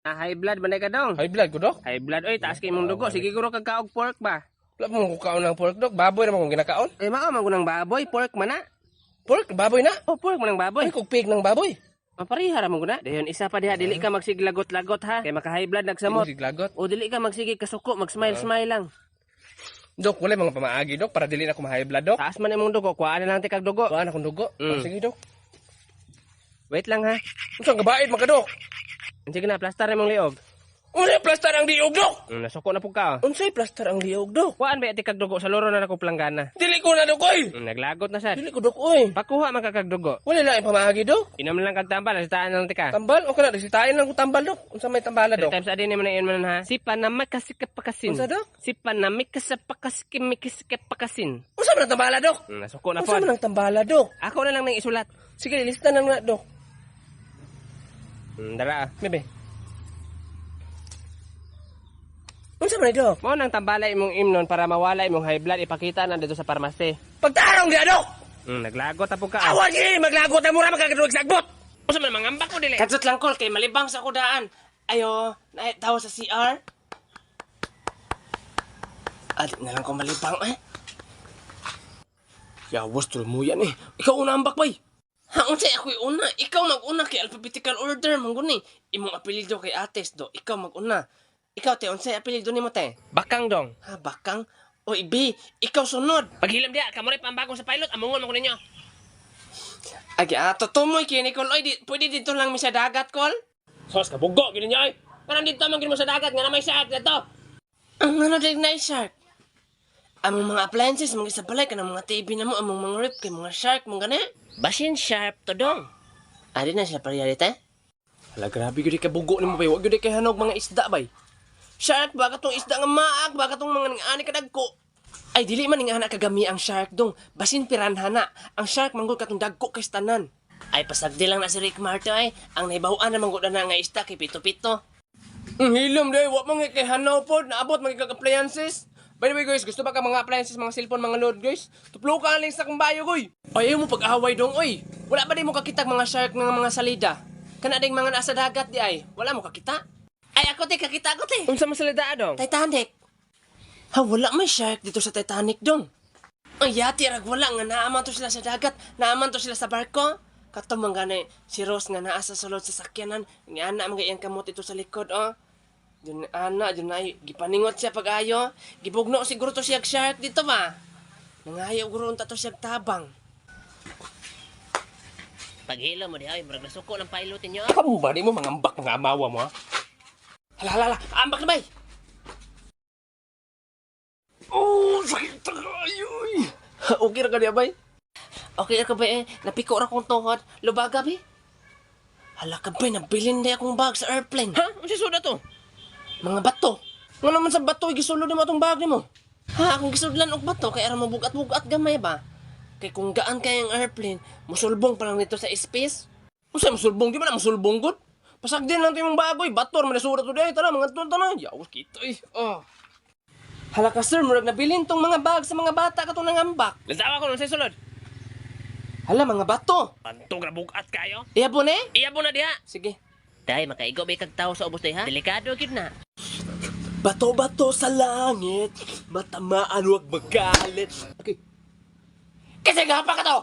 Ah, high blood man ka, dong. High blood ko, dok. High blood oy, taas kay imong dugo. Sige guro kag kaog pork ba. Wala mo ko kaon ng pork, dok. Baboy naman kung ginakaon. Eh mao man ng baboy, pork man na. Pork, baboy na. Oh, pork man ang baboy. Ay, kog pig ng baboy. Mapareha ra man guna. Dayon isa pa diha, dili ka magsiglagot-lagot ha. Kay maka high blood nagsamot. Siglagot. O dili ka magsige kasuko, mag-smile-smile lang. Dok, wala mga pamaagi, dok, para dili na ako ma-high blood, dok. Taas man imong dugo, kuhaan na lang ti kag dugo. Kuhaan akong dugo. Ah, sige, dok. Wait lang ha. Unsa ang gabaid man ka, dok? Sige na, plastar imong liog. Unsay plastar ang liog, dok? Nasuko na pud ka. Oh. Unsay plastar ang liog, dok? Kuhaan ba ti kag dugo sa loro na nako planggana. Dili ko na, dok, oy. Naglagot na sad. Dili ko, dok, oy. Pakuha man ka kag dugo. Wala lang pamaagi, dok. Inom lang kag tambal, sitaan na lang ti ka. Tambal, okay na, resitain lang ko tambal, dok. Unsa may tambala, Three dok? times a day ni mo na iyon man ha. Sipa na makasikapakasin. Unsa, dok? Sipa na mikasapakas-kimikisipakasin. Unsa man ang tambala, dok? Nasuko na Unsa pod. man ang tambala, dok? Ako na lang nang isulat. Sige, lista na lang na, dok. Dara ah. Bebe. Unsa man ni, dok? Mao nang tambala imong imnon para mawala imong high blood, ipakita na dito sa parmasi. Pagtarong diha, dok! Naglagot na pud ka. Ah. Awan gini, maglagot na mura makakadugag sagbot! Unsa man mangambak ko dili? Kadsot lang kol kay malibang sa ako daan. Ayo, na tawo sa CR. Adi na lang ko malibang eh. Yawas tulmo yan eh. Ikaw una ambak bay. Ha, unsay ako'y una? Ikaw mag-una kay alphabetical order man guni. Imong apelyido kay Ates do, ikaw mag-una. Ikaw te, unsay apelyido nimo te? Bakang dong. Ha, bakang? Oy, B, ikaw sunod. Paghilom diha, kamo ray pambagong sa pilot, amongon man ko ninyo. Agi, ato tumoy kay Nicole. Oy, di, pwede dito lang mi sa dagat, kol? Sos ka bugo gid ninyo ay. Parang dito man gid mo sa dagat nga na may shark dito. Ang ano dig na shark? Among mga appliances, mga sa balay, kanang mga TV na mo, among mga rip, kay mga shark, mga gani. Basin sharp to dong. Adi na siya parehari, te. Hala, grabe gyud ka bugo nimo bay. Wa gyud kay hanog mga isda bay. Shark, baka tong isda nga maak, baka tong mga ningani kadagko. Ay, dili man nga anak kagami ang shark dong. Basin piranha na. Ang shark manggod katong dagko kay tanan. Ay, pasagdi lang na si Rick Marto ay. Ang nahibaw-an na manggod na nga isda kay pito-pito. Ang hilom day, wa man kay hanaw pod, naabot man kag appliances. By the way guys, gusto ba ka mga appliances, mga cellphone, mga load guys? Tuplo ka ang link sa akong bio goy. Ay, ayaw mo pag-away dong, oy. Wala ba di mo kakita mga shark nga mga salida? Kana ding mga nasa dagat di ay. Wala mo kakita? Ay, ako te, kakita ako te. Unsa man salida dong? Titanic. Ha, wala may shark dito sa Titanic dong. Ang yati rag wala nga naaman to sila sa dagat, naaman to sila sa barko. Kato man gani si Rose nga naa sa sulod sa sakyanan, nga ana mga iyang kamot ito sa likod oh. Dun ana, dun ay gipaningot siya pag-ayo. Gibugno siguro to siya shark dito ba. Nangayo guro unta to siya tabang. Paghilom mo diha ay murag nasuko ng pilot ninyo. Kamo ba di mo mangambak mga amawa mo ha? Hala, hala, hala, ambak na bay. Oh, sakit ta kayo. Oy. Okay ra ka diya bay. Okay ra ka ba eh, napiko ra kong tuhod. Lubaga bi. Hala ka bay, nabilin na akong bag sa airplane. Ha? Unsa suda to? Mga bato. Nga naman sa bato gisulod nimo atong bag nimo. Ha, akong gisudlan og bato kay aron mabugat-bugat gamay ba. Kay kung gaan kay ang airplane, musulbong pa lang nito sa space. Unsa musulbong di man na musulbong gud? Pasagdin lang to imong bagoy, bator man surat to diay, tara mga tuon tanan. Yawas kita eh. Oh. Hala ka sir, murag nabilin tong mga bag sa mga bata katong nangambak. Lantawa ko unsa sulod. Hala mga bato. Pantog ra bugat kayo. Iya po ne? Iya po na diha. Sige. Day makaigo ba kag tawo sa ubos day ha? Delikado gyud na. Bato-bato sa langit, matamaan wag magalit. Okay. Kasi gapa ka to!